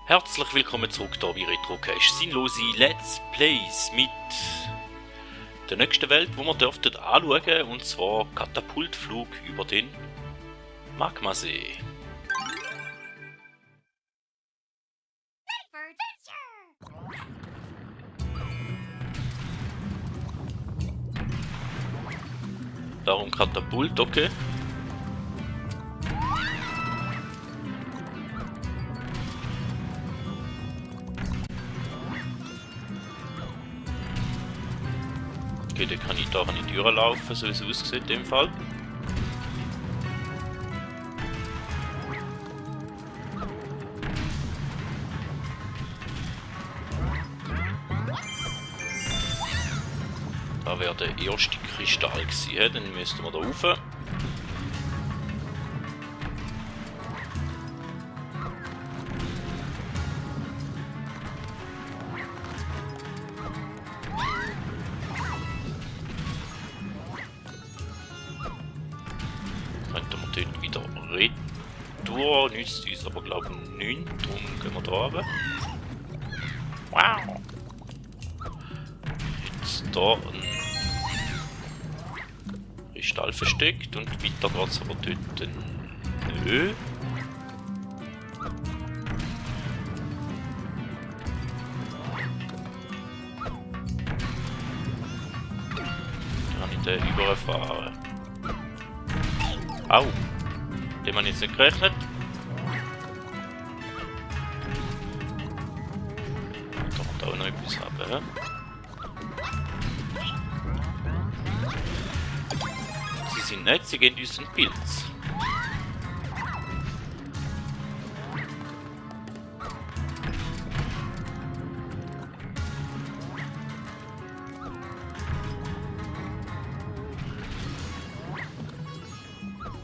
Herzlich willkommen zurück hier bei Retrocache. Sinnlose Let's Plays mit der nächsten Welt, wo wir dürften anschauen, und zwar Katapultflug über den Magmasee. Darum Katapult, okay. Okay, dann kann ich da an die Tür laufen, so wie es aussieht in dem Fall. Da wäre der erste Kristall gewesen, dann müssten wir da rauf. Könnten wir dort wieder retour, nützt uns aber glaube ich nichts, darum gehen wir da runter. Wow! Jetzt da ein Kristall versteckt und weiter geht es aber dort nö. Kann ich den überfahren? Au! Dem habe ich jetzt nicht gerechnet. Da kommt auch noch etwas haben. Sie sind nett, sie geben uns einen Pilz.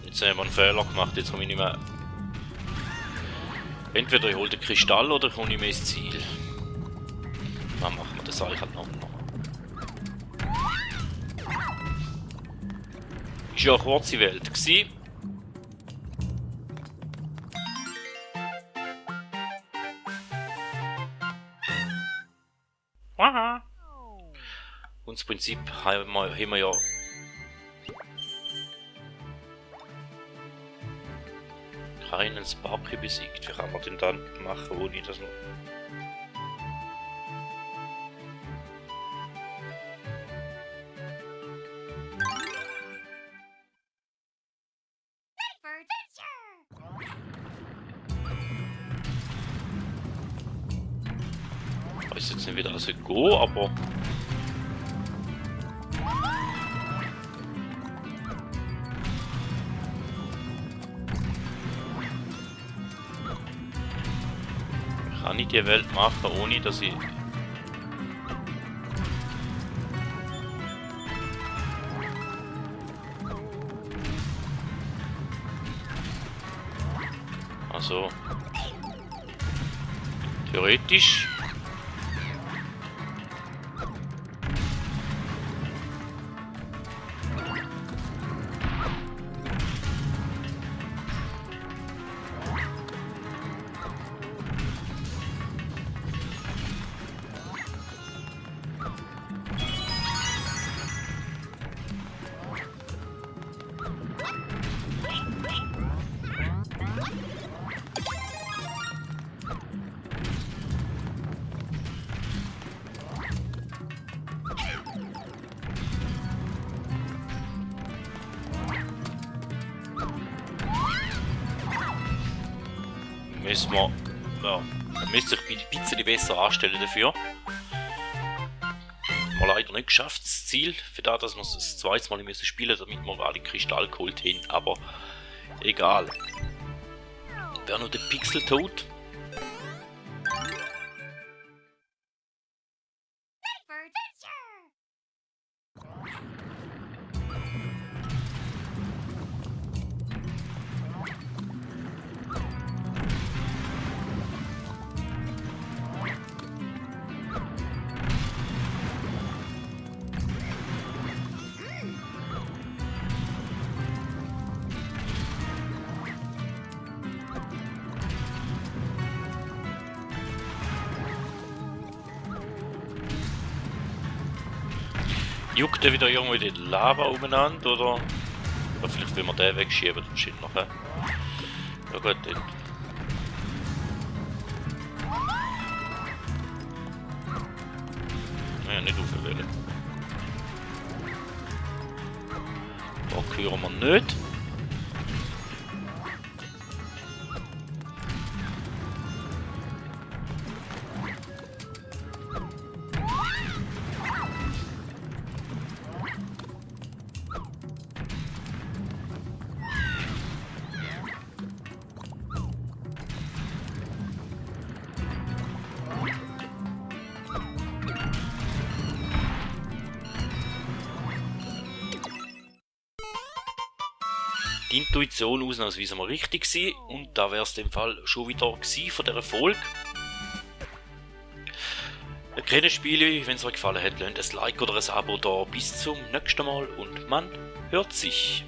Jetzt haben wir einen Fehler gemacht, jetzt komme ich nicht mehr. Entweder ich hole den Kristall oder ich komme nicht mehr ins Ziel. Dann machen wir das eigentlich halt noch. Ist ja eine kurze Welt gewesen. Aha. Und das Prinzip haben wir ja keinen Sparky besiegt. Wie kann man den dann machen, ohne das noch? Ich weiß jetzt nicht, wie das geht, aber kann ich die Welt machen, ohne dass ich also theoretisch müssen wir, ja, man müsste sich ein bisschen besser anstellen dafür. Wir haben leider nicht geschafft, das Ziel, für das, dass wir es das zweite Mal müssen spielen, damit wir alle Kristall geholt haben, aber egal. Wäre noch der Pixel tot? juckt er wieder irgendwo die Lava umeinander, oder? Oder vielleicht will man den wegschieben, das steht nachher. Ja gut, dann. Naja, nicht aufwählen. Da hören wir nicht. Die Intuition ausnahmsweise mal richtig gewesen, und da wäre es im Fall schon wieder gewesen von dieser Folge. Keine Spiele, wenn es euch gefallen hat, lasst ein Like oder ein Abo da. Bis zum nächsten Mal und man hört sich.